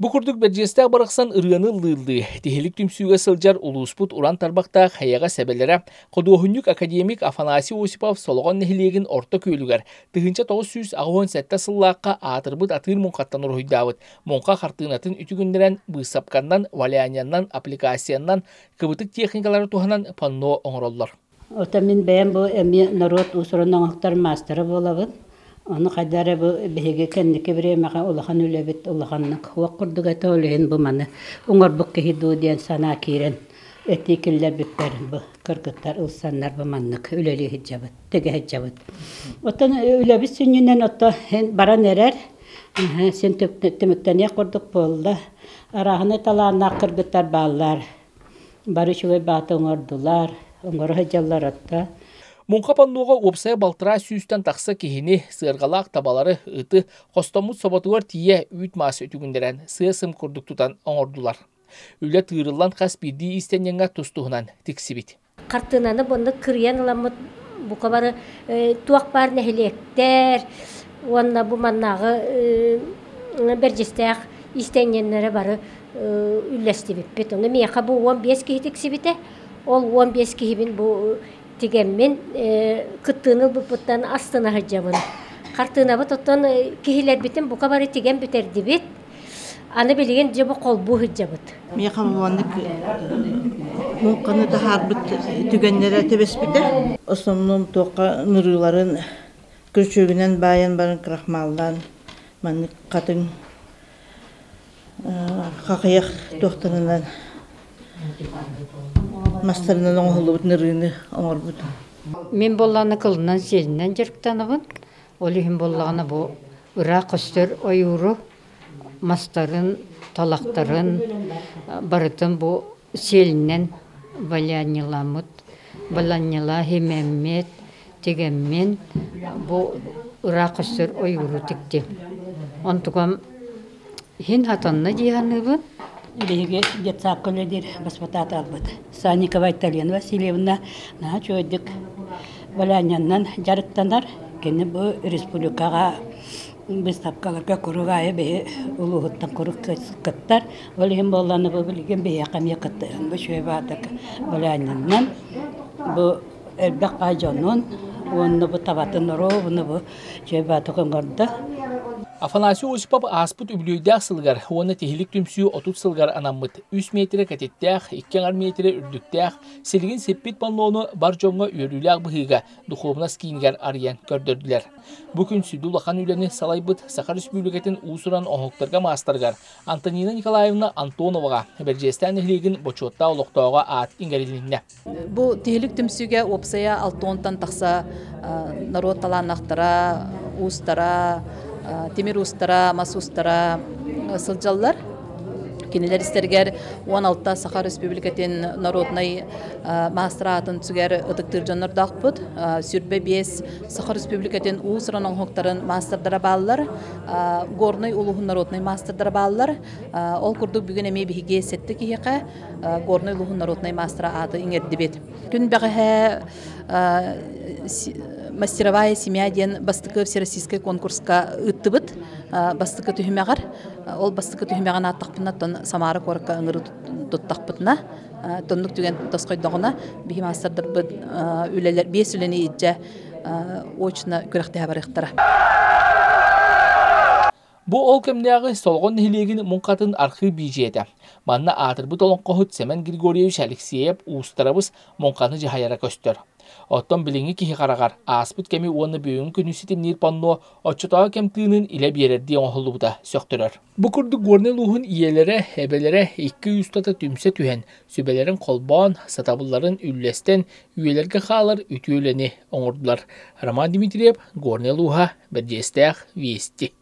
Бу курдук Бэрдьиэстээх барахсан ырыаны ыллыыллыы, тиһилик түмсүүгэ сылдьар улууспут уран тарбахтаах эйэҕэс эбэлэрэ, худуоһунньук академик Афанасий Осипов Солоҕон нэһилиэгин орто күөлүгэр 1987 сыллаахха аатырбыт атыыр муҥхаттан уруһуйдаабыт муҥха хартыынатын үтүгүннэрэн быысапканнан, валяняннан, аппликацияннан кыбытык техникалары туһанан панно оҥороллор. Оттон мин бэйэм бу эмиэ норуот уус-уран оҥоһуктар маастара буолабын. Ону хайда эрэ бу биһиги кэнники бириэмэҕэ улахан үлэбит улаханнык суох курдук этэ, ол иһин бу маны оҥорбут киһи дуу диэн санаа киирэн этии киллэрбиппэр бу кыргыттар ылсаннар бу маннык үлэлии сылдьабыт, тигэ сылдьабыт. Оттон үлэбит сүнньүнэн отто баран эрэр, син түмүктэниэх курдук буолла. Арааһынай талааннаах кыргыттар бааллар. Бары үчүгэй бааты оҥордулар, оҥоро сылдьаллар отто. Муҥха паннуга уопсайа балтараа сүүстэн тахса киһини, сыарҕалаах табалары, ыты, хостоммут соботугар тиийэ үүт-маас үтүгүннэрэн сыа-сым курдук тутан оҥордулар. Үлэ тыырыллан хас биирдии иистэнньэҥҥэ тус-туһунан тиксибит. Хартыынаны бу кырыйан ыламмыт бука бары туох баар нэһилиэктэр уонна бу маннааҕы Бэрдьистээх иистэнньэннэрэ бары үллэстибиппит. Ону миэхэ бу 15 киһи тиксибитэ. Ол 15 киһибин бу тигэммин кыттыыны ылбыппыттан астына сылдьабын. Хартыынабыт оттон киһилэрбитин бука бары тигэн бүтэрдибит. Аны билигин дьэ бу холбуу сылдьабыт. Миэхэ маннык муҥханы таһаарбыт түгэннэрэ түбэспитэ. Основном туохха нырыыларын күрчүгүнэн баайан баран крахмаллаан маннык хатыҥ хахыйах туохтарынан мастарынан оҥоһуллубут нырыыны оҥорбутум. Мин буоллаҕына кылынан сиэлинэн дьарыктанабын. Ол иһин буоллаҕына бу ыраах көстөр ойууру мастарын, талахтарын барытын бу сиэлинэн валяньыламмыт, баланньала химэммит, тигэммин бу ыраах көстөр ойууру тиктим. Онтукам иһин хатанна дии саныыбын. Биһиги детсадка үлэлиир баспатааталбыт Санникова Айталина Васильевна наһаа үчүгэйдик валянньаннан дьарыктанар. Кини бу республикаҕа Быыстапкаларга куруук аайы биһи улууһуттан куруук кыттар. Ол иһин буоллаҕына бу билигин биһиэхэ эмиэ кыттыһан бу үчүгэй баатык былаанньаннан бу элбэх баай дьонун уонна бу табатын оруобуна бу үчүгэй баатык оҥордо. Афанасий Осипов ааспыт үбүлүөйдээх сылыгар уонна тиһилик түмсүү 30 сылыгар анаммыт үс миэтэрэ кэтиттээх, икки аҥар миэтэрэ үрдүктээх, силигин сиппит паннону бар дьоҥҥо үөрүүлээх быһыыга духуобунас киинигэр арыйан көрдөрдүлэр. Бу күн сүдү улахан үлэни салайбыт Саха Республикатын уус-уран оҥоһуктарга маастарыгар Антонина Николаевна Антоноваҕа Бэрдьиэстээн нэһилиэгин бочуоттаах олохтооҕо аат иҥэрилиннэ. Бу тиһилик түмсүүгэ уопсайа алтыонтан тахса норуот талааннахтара, уустара, тимир уустара, мас уустара сылдьаллар. Кинилэр истэригэр 16 Саха Республикатын народнай маастар аатын сүгэр ытыктыыр дьоннордоохпут. Сүрбэ биэс Саха Республикатын уус-уран оҥоһуктарын маастардара бааллар. Горнай улууһун народнай маастардара бааллар. Ол курдук бүгүн эмиэ биһиги сэттэ киһиэхэ Горнай улууһун народнай маастара ааты иҥэрдибит. Күн бэҕэһээ Мастеровая семья диэн бастакы всероссийскай конкурска ыыттыбыт. Бастакы түһүмэҕэр. Ол бастакы түһүмэҕин ааттахпына, оттон Самара куоракка ыҥырыы туттахпытына, тоннук түгэн тосхойдоҕуна, биһи маастардарбыт үлэлэр биэс үлэни илдьэ очно күрэхтэһэ барыахтара. Бу ол кэмнээҕи Солоҕон нэһилиэгин муҥхатын архыып биидьийэтэ. Манна аатырбыт олоҥхоһут Сэмэн Григорьевич Алексеев уустарабыс муҥханы дьаһайара көстөр. Оттон билиҥҥи киһи хараҕар ааспыт кэми уонна бүгүҥҥү күнү ситимниир панно оччотооҕу кэм тыынын илэ биэрэрдии оҥоһуллубута сөхтөрөр. Бу курдук Горнай улууһун ийэлэрэ, эбэлэрэ икки ый устата түмсэ түһэн, сүбэлэрин холбоон, сатабылларын үллэстэн, үйэлэргэ хаалар үтүө үлэни оҥордулар. Роман Дмитриев, Горнай улууһа, Бэрдьиэстээх, Вести.